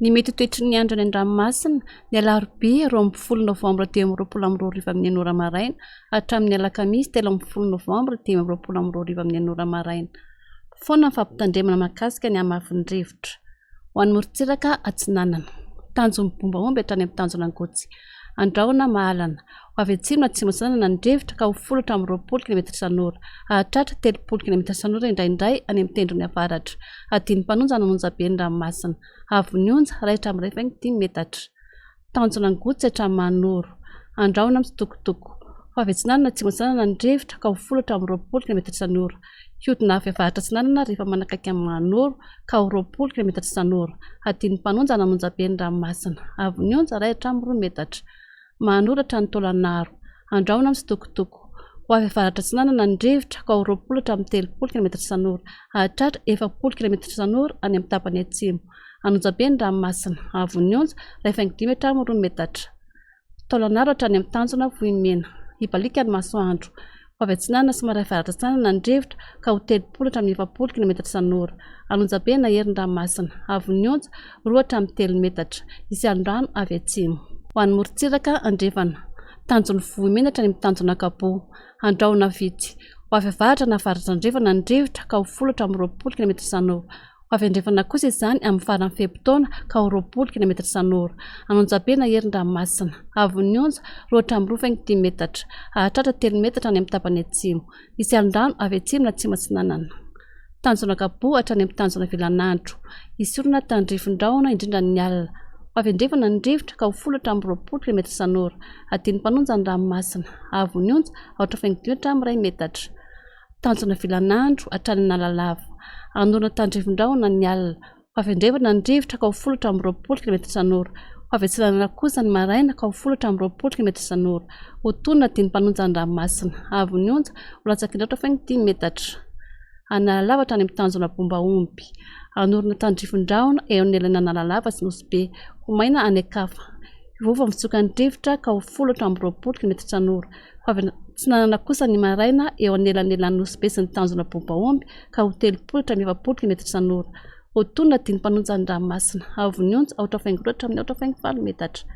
Ny mety ho toetry ny andro any an-dranomasina, ny alarobia 12 novambra 2025 amin'ny enina ora maraina hatramin'ny alakamisy 13 novambra 2025 amin'ny enina ora maraina. Foana ny fampitandremana mahakasika ny hamafin'ny rivotra. Ho an'ny morontsiraka atsinanana. Tanjon'ny bombaomby hatrany amin'ny tanjona Angotsy. Andrahona mahalana. Ho avy atsimo na atsimo atsinanana ny rivotra ka ho folo hatramin'ny 20 kilometatra isan'ora. Hahatratra 30 kilometatra isan'ora indraindray any amin'ny tendrony avaratra. Hadin'ny mpanonja hanonja be ny ranomasina. Haavon'ny onja, iray hatramin'ny iray faingo dimy metatra. Tanjona Angotsy hatramin'ny Mahanoro. Andrahona mitsitokotoko. Ho avy atsinanana na atsimo atsinanana ny rivotra ka ho folo hatramin'ny 20 kilometatra isan'ora. Hihodina avy avaratra atsinanana rehefa manakaiky an'i Mahanoro ka ho 20 kilometatra isan'ora. Hadin'ny mpanonja hanonja be ny ranomasina. Haavon'ny onja, iray hatramin'ny roa metatra. Mahanoro hatrany Taolagnaro. Andrahona mitsitokotoko. Ho avy avaratra atsinanana ny rivotra ka ho 20 hatramin'ny 30 kilometatra isan'ora. Hahatratra 40 kilometatra isan'ora any amin'ny tapany atsimo. Anonjabe ny ranomasina. Haavon'ny onja, 1,5 hatramin'ny 2 metatra. Taolagnaro hatrany amin'ny tanjona Vohimena. Hibaliaka ny masoandro. Ho avy atsinanana somary avaratra atsinanana ny rivotra ka ho 30 hatramin'ny 40 kilometatra isan'ora. Anonjabe nahery ny ranomasina. Haavon'ny onja, 2 hatramin'ny 3 metatra. Hisy alon-drano avy atsimo. Ho an'ny morontsiraka andrefana. Tanjon'ny Vohimena hatrany amin'ny tanjona Ankaboa. Andrahona vitsy. Ho avy avaratra na avaratra andrefana ny rivotra ka ho 10 hatramin'ny 20 kilometatra isan'ora. Ho avy andrefana kosa izany amin'ny faran'ny fe-potoana ka ho 20 kilometatra isan'ora. Anonjabe na herin-dranomasina. Haavon'ny onja, 2 hatramin'ny 2,5 metatra. Hahatratra 3 metatra any amin'ny tapany atsimo. Hisy alon-drano avy atsimo na atsimo atsinanana. Tanjona Ankaboa hatrany amin'ny tanjona Vilanandro. Hisy orana tandrifin-drahona indrindra ny alina. Ho avy andrefana ny rivotra ka ho 10 hatramin'ny 20 kilometatra isan'ora. Hadin'ny mpanonja ny ranomasina. Haavon'ny onja, 4,5 hatramin'ny 1 metatra. Tanjona Vilanandro hatrany Analalava. Hanorina tandrifin-drahona ny alina. Ho avy andrefana ny rivotra ka ho folo hatramin'ny 20 kilometatra isan'ora. Ho avy atsinanana kosa ny maraina ka ho folo hatramin'ny 20 kilometatra isan'ora. Ho tonina dimy mpanonja ny ranomasina. Haavon'ny onja, ho latsaky ny 4,5 metatra. Analalava hatrany amin'ny tanjona Bombaomby. Hanorina tandrifin-drahona eo anelan'Analalava sy Nosy Be. Ho maina any an-kafa. Hivovo ny fitsokan'ny rivotra ka ho folo hatramin'ny 20 kilometatra isan'ora. Ho avy atsinanana kosa ny maraina eo anelanelan'i Nosy Be sy ny tanjona Bobaomby ka ho 30 hatramin'ny 40 kilometatra isan'ora. Ho tonina dimy mpanonja ny ranomasina. Haavon'ny onja, 4,2 hatramin'ny 4,8 metatra.